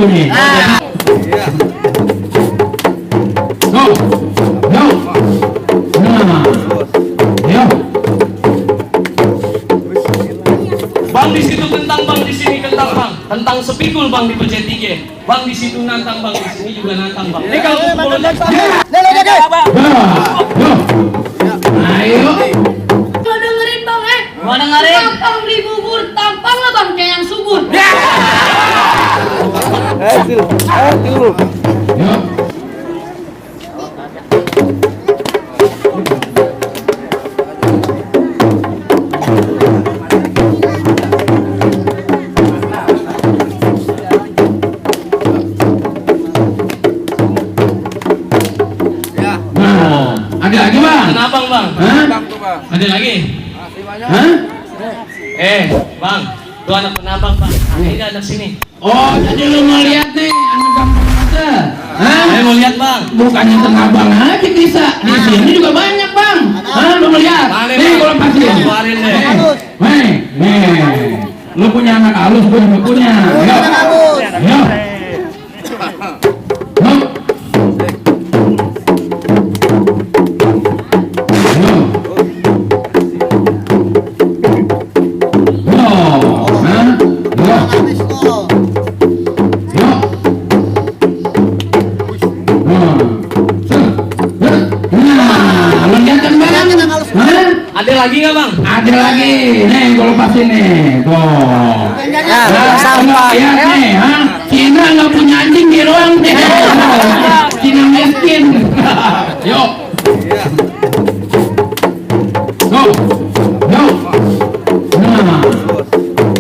nih. Go. Yo. Nah. Yo. Bang di situ kentang, bang di sini kentang, bang. Kentang sepikul bang di pecet 3. Bang di situ nantang, bang di sini juga nantang, bang. Ini kalau pukul aja. Yo. Ayo. Mau dengerin bang Mau dengerin? Tampang beli bubur, tampang lah bang kayak yang subur. Yo. Nah, ada lagi bang? Kenapa bang? Hah? Ada lagi? Hah? Bang, tuh anak penambang bang. Ini anak sini. Oh, jadi lu mau lihat nih anak gampang mata? Hah? Saya mau lihat bang. Bukannya tenabang aja bisa. Di sini juga banyak bang. Hah? Lu mau lihat? Mana, Nih Bang? kalau pasti. Keluarin deh. Nih. Lu punya anak halus, gue juga punya. Yo. Yo. Yo. Ada lagi nggak bang? Ada lagi, nih gue lepasin nih, tuh. Sampah ya nih, Cina nggak punya anjing di ruang deh. Cina miskin. Yuk. Go. Yo. Nah.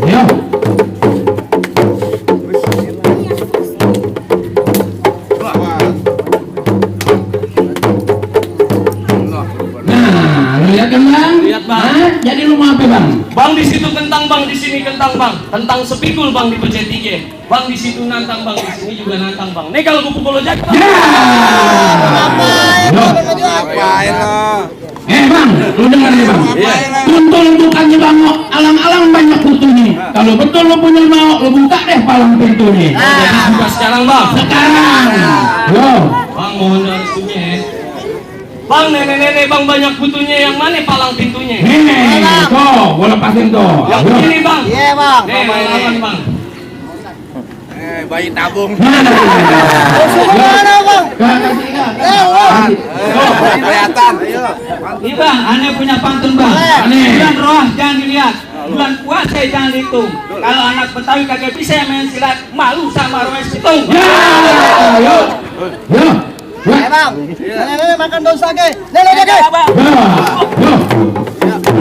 Yo. Nah, lu lihat kan bang? Lihat, Bang. Hah? Jadi lu mau apa bang? Bang di situ kentang, bang di sini kentang, bang. Kentang sepikul bang di pecet 3. Bang di situ nantang, bang di sini juga nantang, bang. Nih kalau gue pukul aja. Bang. Ngapain lo? Bang, lu dengar nih bang. Kuntul bukannya bang, alang-alang banyak kutunya. Kalau betul lu punya mau, lu buka deh palang pintunya. Jadi buka sekarang bang. Sekarang. Yo. Bang mohon restunya ya. Bang nenek-nenek bang banyak butuhnya yang mana palang pintunya? Nih, tuh, gua lepasin tuh. Yang Yo. ini bang. Iya bang. Nih main apa bang? Bayi tabung. Mana bang? Kelihatan. Ini bang, aneh punya pantun bang. Aneh. Bulan roh jangan dilihat, bulan puasa jangan dihitung. Kalau anak Betawi kagak bisa main silat, malu sama roes hitung. Yo. Yo. Eh bang. Nenek makan daun sage. Nenek nenek. Yo.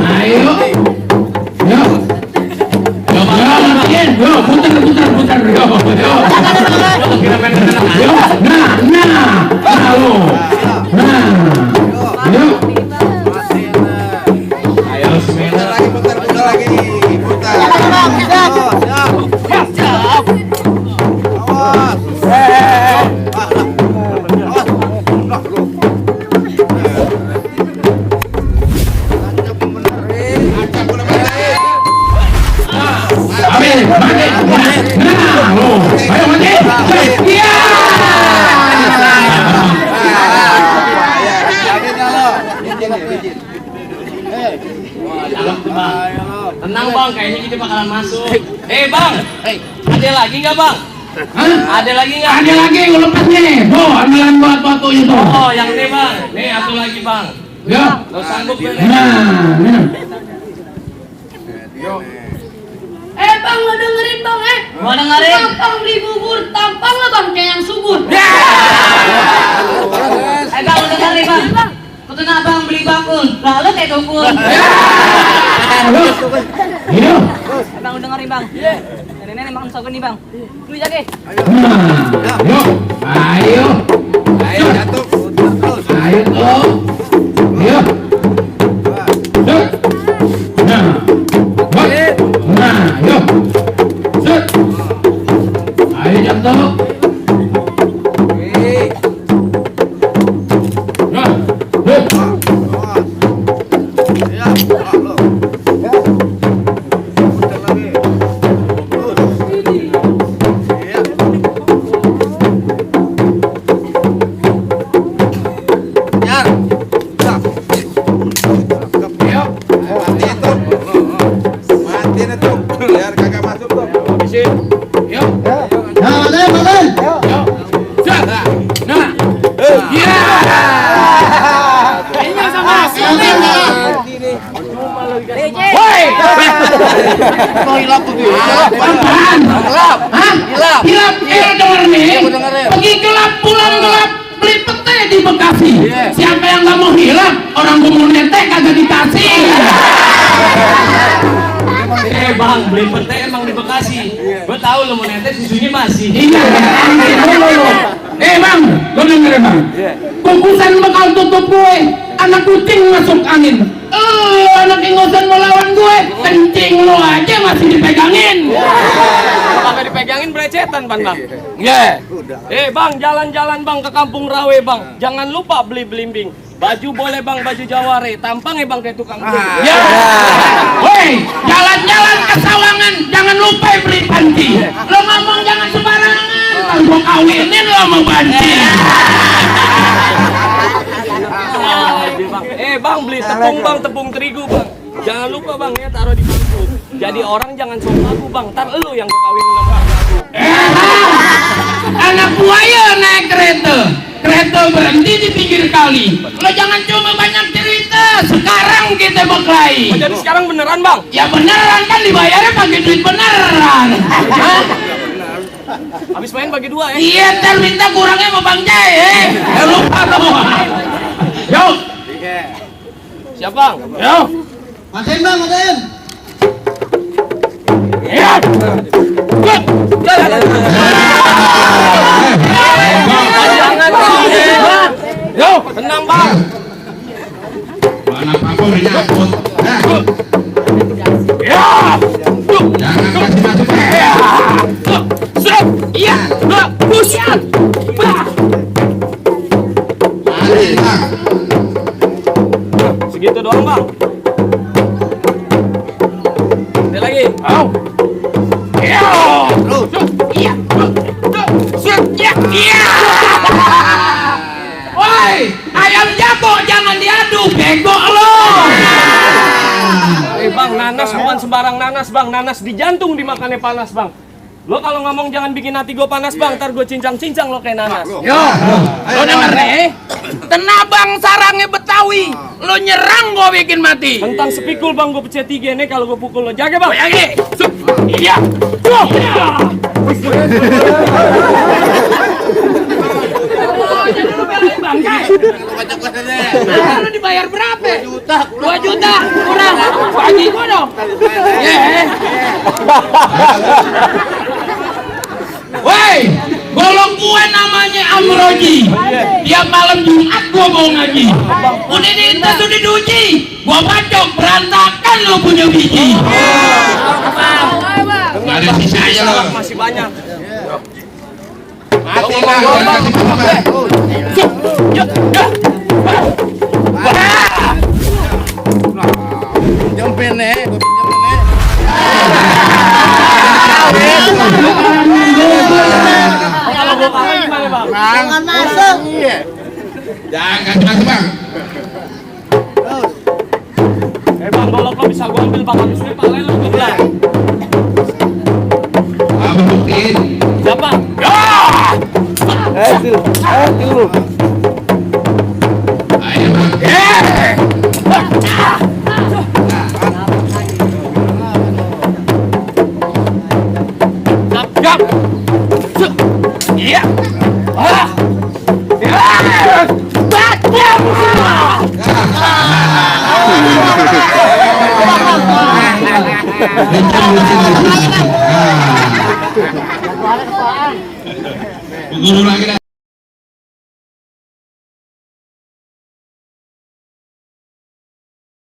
Ayo. Yo. Yo, matiin. Yo, putar. Yo. Yo. Nah. Halo. Nah. Yo. Ayo semuanya. Putar lagi. Putar. Siap. Awas. Nah, lo. Ayo mati. Iya. Tenang bang, kayaknya kita bakalan masuk. Bang, ada lagi nggak bang? Hah? Ada lagi nggak? Ada lagi, gue lepas nih. Tuh, amalan buat foto itu. Oh, yang ini bang. Nih, satu lagi bang. Yo. Lo sanggup kan? Nah. Bang mau dengerin bang Mau dengerin? Tampang beli bubur, tampang lah bang kayak yang subur. Bang, lo dengerin bang. Kutu abang beli bakul, lalu kayak dukun. Yo. Bang udah dengerin bang. Nenek makan sogo nih bang. Lu jaga. Nah. Yo. Ayo. Jatuh. Ayo tuh. Yo. Set. Nah. Nah, yo. Set. Ayo jatuh. Nah. Matiin itu, biar kagak masuk tuh. Habisin. Yuk. Ya, makan. Yuk. Nah. Ya. Kayaknya sama Sultan. Woi. Apaan? Gelap. Hah? Gelap. Denger nih. Pergi gelap, pulang gelap. Beli pete di Bekasi. Siapa yang nggak mau hilap? Orang gue mau netek kagak dikasih. Bang, beli pete emang di Bekasi. Gue tahu lo mau netes susunya masih. Iya. Bang, lo dengerin bang. Kukusan bakal tutup gue. Anak kucing masuk angin. Anak ingusan melawan gue. Kencing lo aja masih dipegangin. Kagak dipegangin berecetan bang. Ya. Bang, jalan-jalan bang ke Kampung Rawe bang. Jangan lupa beli belimbing. Baju boleh bang, baju Jaware. Tampangnya bang kayak tukang ojek. Ya. Woi, jalan-jalan ke Sawangan. Jangan lupa beli panci. Lo ngomong jangan sembarangan. Ntar gue kawinin lo mau panci. Bang, beli tepung bang, tepung terigu bang. Jangan lupa bang ya, taruh di bangku. Jadi orang jangan sok aku bang. Ntar lu yang gue kawinin sama aku. Anak buaya naik kereta. Kereta berhenti di pinggir kali. Lo jangan cuma banyak cerita. Sekarang kita berkelahi. Jadi sekarang beneran bang? Ya beneran kan dibayarnya pakai duit beneran. Hah? Habis main bagi dua ya? Iya, ntar minta kurangnya sama Bang Jai. Lupa tuh. Yuk. Siap bang? Yuk. Matiin bang, matiin. Ya. Jangan bang. Yuk. Tenang bang. Mana Papa udah nyangkut. Ya. Jangan kasih masuk. Stop. Iya. Busian. Segitu doang bang. Ada lagi. Au. Ya. Iya. Ya. Iya. Woi, ayam jago jangan diadu, bego lo. Bang, nanas bukan sembarang nanas bang. Nanas di jantung dimakannya panas bang. Lo kalau ngomong jangan bikin hati gue panas bang. Ntar gue cincang-cincang lo kayak nanas. Yo, lo denger nih. Tenabang sarangnya Betawi. Lo nyerang gue bikin mati. Tentang sepikul bang, gue pecah 3 nih kalau gue pukul lo. Jaga bang. Lagi. Iya. Lu dibayar berapa? 2 juta. Kurang. Bagi gua dong. Woi, golong gue namanya Amroji. Tiap malam Jumat gua mau ngaji. Udah diintas, udah diuji. Gua bacok berantakan lo punya biji. Ada sisanya lo. Masih banyak. Mati bang, Pinjam nih, gue pinjam nih. Kalau gue kalah gimana bang? Jangan masuk. jangan kasih masuk bang. Bang, kalau kau bisa gue ambil bang, habis ini pala lu geblak. Apa buktiin? Siapa? Ayo bang. Siap. Iya. Guru lagi dah.